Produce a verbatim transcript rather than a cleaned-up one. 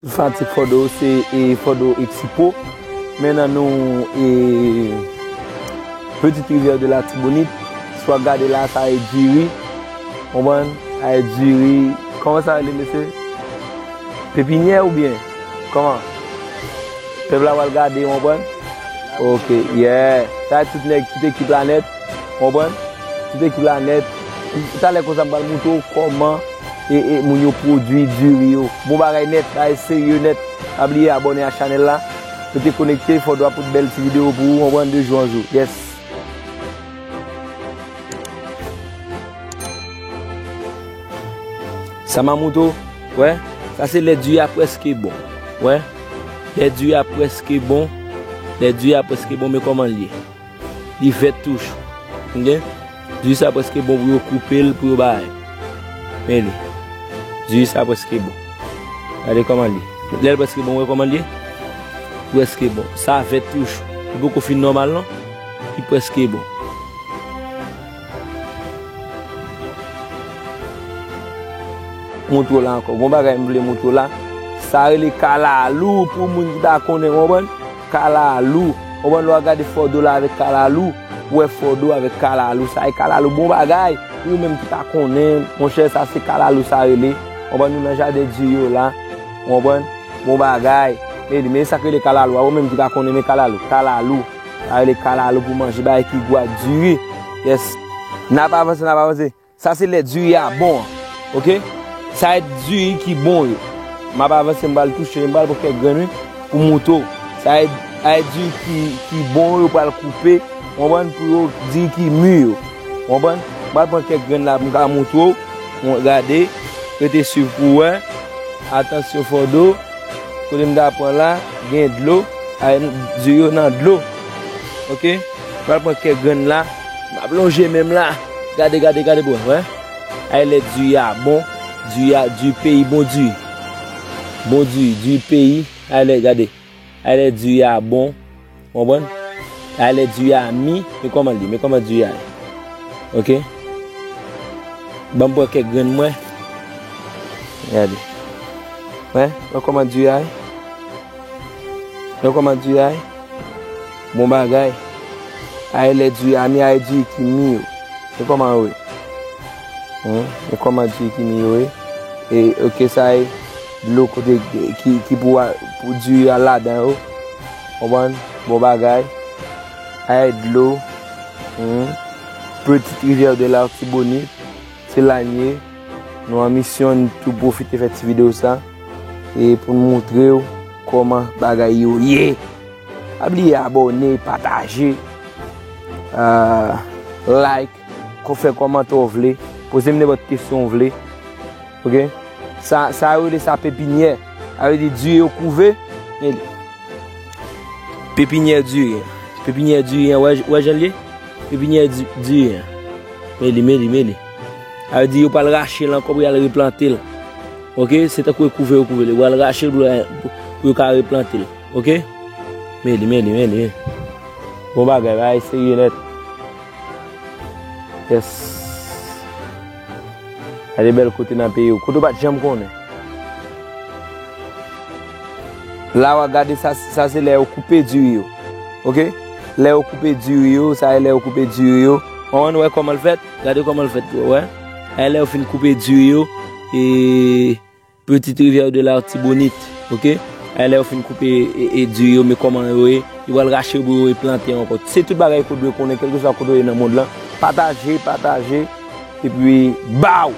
Fanatik Fòdo, se e Fòdo Exipo. Men nan nou e Petite Rivière de l'Artibonite. Si w ap gade la, sa e diri. Konprann? Sa e diri. Kòman sa rele, mesye? Pepinyè oubyen? Kòman? Pèp la pral gade, w konprann? Ok, yeah. Sa e tout nèg, tout ekip la nèt. W konprann? Tout ekip la nèt. Talè konsa m pral montre w kòman e, e moun yo pwodui diri yo. Bon bagay nèt, bagay serye nèt. Pa bliye abòne a chanèl la. Rete konekte, Fòdo ap pote bèl ti videyo pou ou, w konprann, de jou an jou. Yes. Sa m a montre w, wè, sa se lè diri a prèske bon. Wè, lè diri a prèske bon, lè diri a prèske bon, men kòman l ye. Li vèt toujou. Ok? Diri sa prèske bon pou yo koupe l, pou yo bay. Men li. Diri sa prèske bon. Gade kòman l ye. Lè l prèske bon, wè kòman l ye? Prèske bon. Sa vèt toujou. Li poko fin nòmal non. Li prèske bon. Montre w la ankò. Gon bagay m vle montre w la. Sa rele kalalou pou moun ki pa konnen, w konprann? Kalalou. Konprann, lè w ap gade Fòdo la avèk kalalou, ou wè Fòdo avèk kalalou. Sa e kalalou, bon bagay. Ou menm ki pa konnen, monchè, sa se kalalou sa rele. Konprann, nou nan jaden diri yo la. Konprann? Bon bagay. Men, men sa k rele kalalou a, ou menm ki pa konnen, men kalalou. Kalalou. Sa rele kalalou pou manje, bagay ki gou ak diri. Yes. N ap avanse, n ap avanse. Sa se lè diri a bon an. Ok? Sa e diri ki bon yo. M ap avanse, m pral touche, m pral pran kèk grenn, wi, pou montre w. Sa e, sa e diri ki, ki bon yo pral koupe, w konprann, pou yo diri ki mi yo. W konprann? M pral pran kèk grenn la pou m ka montre w. Bon, gade, rete swiv pou w wè. Atansyon, Fòdo. Kote m ta pran la, gen dlo. Ay, diri yo nan dlo. Ok? M pral pran kèk grenn la. M ap lonje men m la. Gade, gade, gade, bro. Wè? Ay, lè diri a bon. Diri a, diri peyi, bon diri. Bon diri, diri peyi. Ay, lè, gade. Ay, lè diri a bon. Konprann? Talè diri a mi, men kòman l ye, men kòman diri a ye. Ok? Ban m pran kèk grenn mwen. Gade. Wè, wè kòman diri a ye. Wè kòman diri a ye. Bon bagay. Ay, lè diri a mi, ay, diri ki mi yo. Men kòman yo ye. Hm, men kòman diri ki mi yo ye. E, ok, sa e dlo kote ki, ki pou a, pou diri a ladan yo. Konprann? Bon bagay. Ay dlo. Hm. Petite Rivière de l'Artibonite. Se la n ye. Nou an misyon, n tou pwofite fè ti videyo sa. E pou n montre w kòman bagay yo ye. Pa bliye abòne, pataje, ah, like, ko-, fè kòmantè w vle, poze m nenpòt kesyon w vle. Ok? Sa, sa yo rele sa pepinyè. Sa vle di diri yo kouve. Men li. Pepinyè diri. Pepinyè diri an, wè, wè jan l ye? Pepinyè di-, diri an. Men li, men li, men li. Sa vle di yo pral rache l ankò pou y al replante l. Ok? Se tankou yo kouve, yo kouve l. Yo pral rache l pou, pou, pou yo ka replante l. Ok? Men li, men li, men li. Bon bagay, bagay serye nèt. Yes. Gade bèl kote nan peyi w. Kote w pa t janm konnen. La w a gade sa, sa se lè yo koupe diri yo. Ok? Lè yo koupe diri yo, sa e lè yo koupe diri yo. Konprann, wè kòman l fèt? Gade kòman l fèt pou w wè. Sa e lè yo fin koupe diri yo. E Petite Rivière de l'Artibonite, ok? Ay, lè yo fin koupe e, e diri yo, men kòman yo ye, yo pral rache yo pou yo replante ankò. Se tout bagay ke w dwe konnen, kèlkeswa kote w ye nan mond lan. Pataje, pataje, epi baw!